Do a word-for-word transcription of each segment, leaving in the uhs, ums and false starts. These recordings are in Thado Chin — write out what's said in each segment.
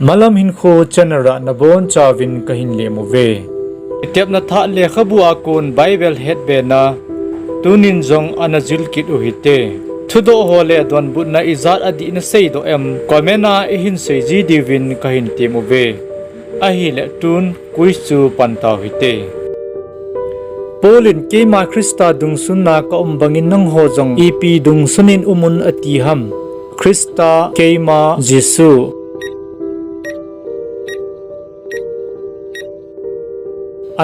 Malam Hinkho channel a nabonchauvin kahin lem uve. Itepna thah lekhabu a kon Bible hetbena tunin jong ana jil kit u hite. Thudoh ho le donbutna ijat adih naseidoh em, comment a ihin seiji diuvin kahin tem uve. Ahile tun quiz chu pan tau hite. Paul in, "Keima Christa dungsunna kaum bangin nangho jong ipi dungsunin umun," ati ham? Christa, keima, Jesu.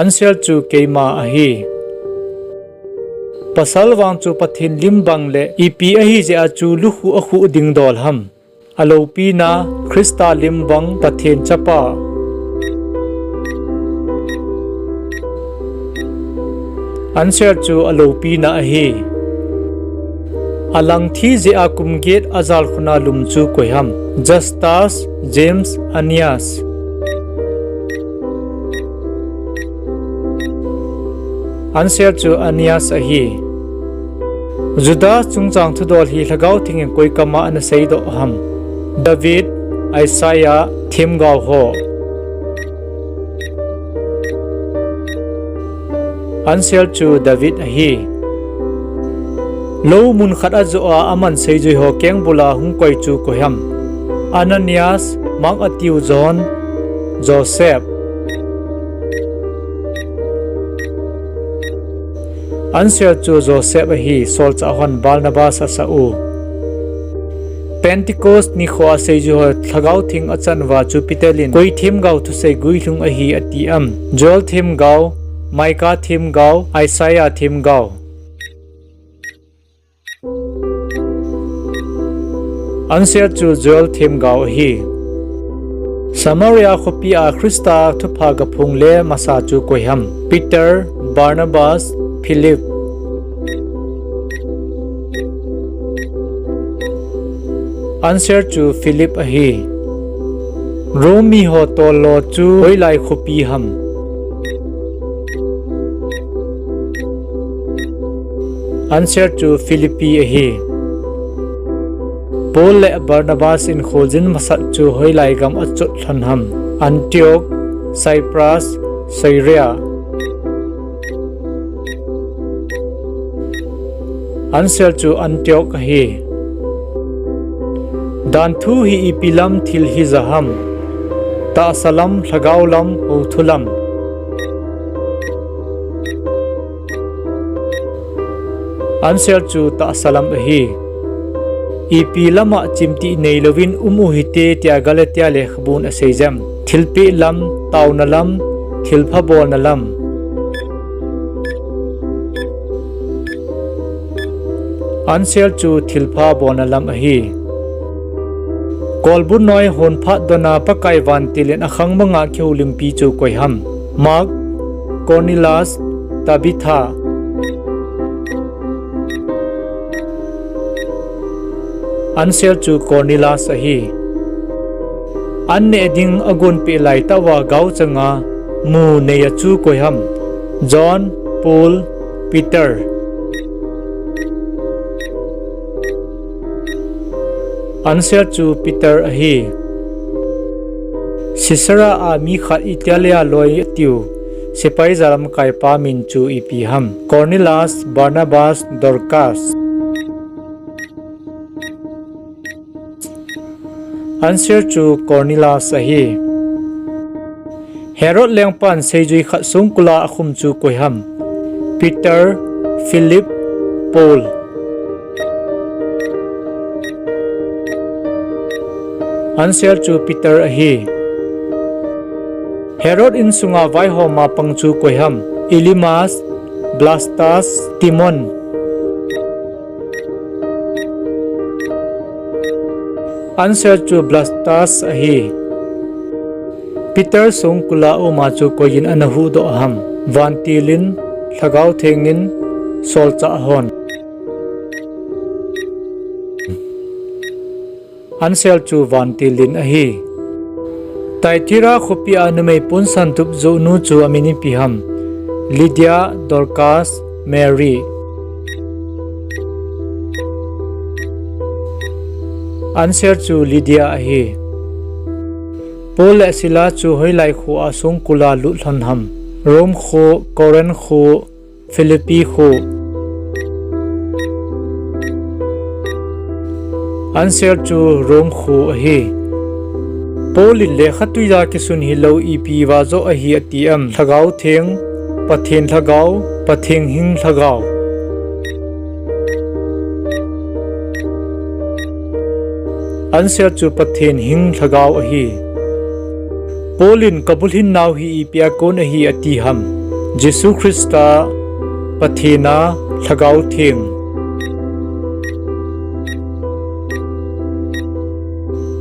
Answer chu keima ahi. Pasal vang chu Pathen lim bang le ipi ahi jeh a chu lukhuh akhuh ding dol ham? Aloupina, Christa lim bang, Pathen chapa. Answer chu aloupina ahi. Alang thi jeh a kum get ajalkhun a lum chu koi ham? Justus, James, Ananias. Answer chu Ananias ahi. Judas chungchang thudol hi Lhagao Theng in koi kama ana seidoh ham? David, Isaiah, themgao ho. Answer chu David ahi. Lou mun khat a joh a aman seijui ho kengbul a hung koi chu koi ham? Ananias, Mark atiu John, Joseph. Answer chu Joseph ahi, solchah hon Barnabas asah u. Pentecost nikho a seijui ho Lhagao Theng achan uva chu Peter in koi themgao thusei guilhung ahi ati am? Joel themgao, Micah themgao, Isaiah themgao. Answer chu Joel themgao ahi. Samaria khopi a Christa thupha gaphong le masa chu koi ham? Peter, Barnabas, Philip. Answer chu Philip ahi. Rome mi ho tollo chu hoilai khopi ham? Answer chu Philippi ahi. Paul le Barnabas in khojin masat chu hoilai gam achot lhon ham? Antioch, Cyprus, Syria. Answer chu Antioch ahi. Danthu hi ipi lam thil hija ham? Tahsa lam, lhagao lam, houthu lam. Answer chu tahsa lam ahi. Ipi lama chimtih neilouvin um u hite tia Galatia lekhabun asei jem? Thilpeh lam, taona lam, thilpha bolna lam. Answer chu thilpha bolna lam ahi. Kolbu noi honphat dona Pakai vantil in akhang banga kihoulimpi chu koi ham? Mark, Cornelius, Tabitha. Answer chu Cornelius ahi. An neh ding agonpeh laitah uva gaochanga mu neiya chu koi ham? John, Paul, Peter. Answer chu Peter ahi. Sisera a mi khat Italia loi atiu sepai jalamkaipa min chu ipi ham? Cornelius, Barnabas, Dorcas. Answer chu Cornelius ahi. Herod lengpan seijui khat songkula akhum chu koi ham? Peter, Philip, Paul. Answer chu Peter ahi. Herod insunga vaihoma pang chu koi ham? Elymas, Blastus, Timon. Answer chu Blastus ahi. Peter songkula uma chu koiyin ana huhdoh ham? Vantilin, Lhagao Thengin, solchah hon. Answer chu vantilin ahi. Thyatira khopia numei ponsan tup johnu chu amin ipi ham? Lydia, Dorcas, Mary. Answer chu Lydia ahi. Paul le Sila chu hoilai kho a songkul a lut lhon ham? Rome kho, Corinth kho, Philippi kho? Answer chu Rome kho ahi. Paul in lekha twiya kisun hilou ipi va joh ahi ati ham? Lhagao Theng, Pathen Lhagao, Pathen Hing Lhagao. Answer chu Pathen Hing Lhagao ahi. Paul in kabulhin nau hi ipi a kon ahi ati ham? Jesu Christa, Pathen a, Lhagao Theng.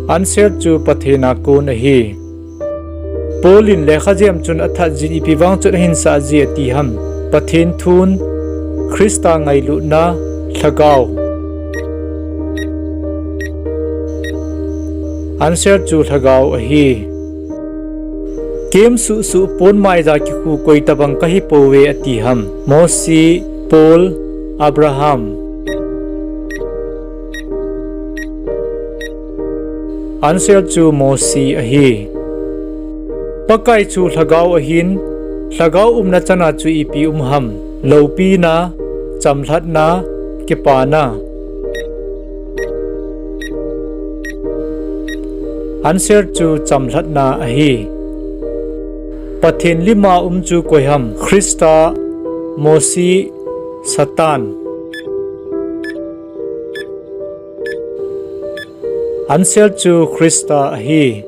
Answer chu Pathen a kon ahi. Paul in lekha jem chun athat jin ipi vang chun ahin sah ji ati ham? Pathen thun, Christa ngailutna, Lhagao. Answer chu Lhagao ahi. Kem suhsuh pon maiya kikhu koi tabang kahi pouve ati ham? Mosi, Paul, Abraham. Answer chu Mosi ahi. Pakai chu Lhagao ahin, Lhagao umna chana chu ipi um ham? Loupina, chamlhatna, kipana. Answer chu chamlhatna ahi. Pathen lima um chu koi ham? Christa, Mosi, Satan. Answer chu Christa ahi.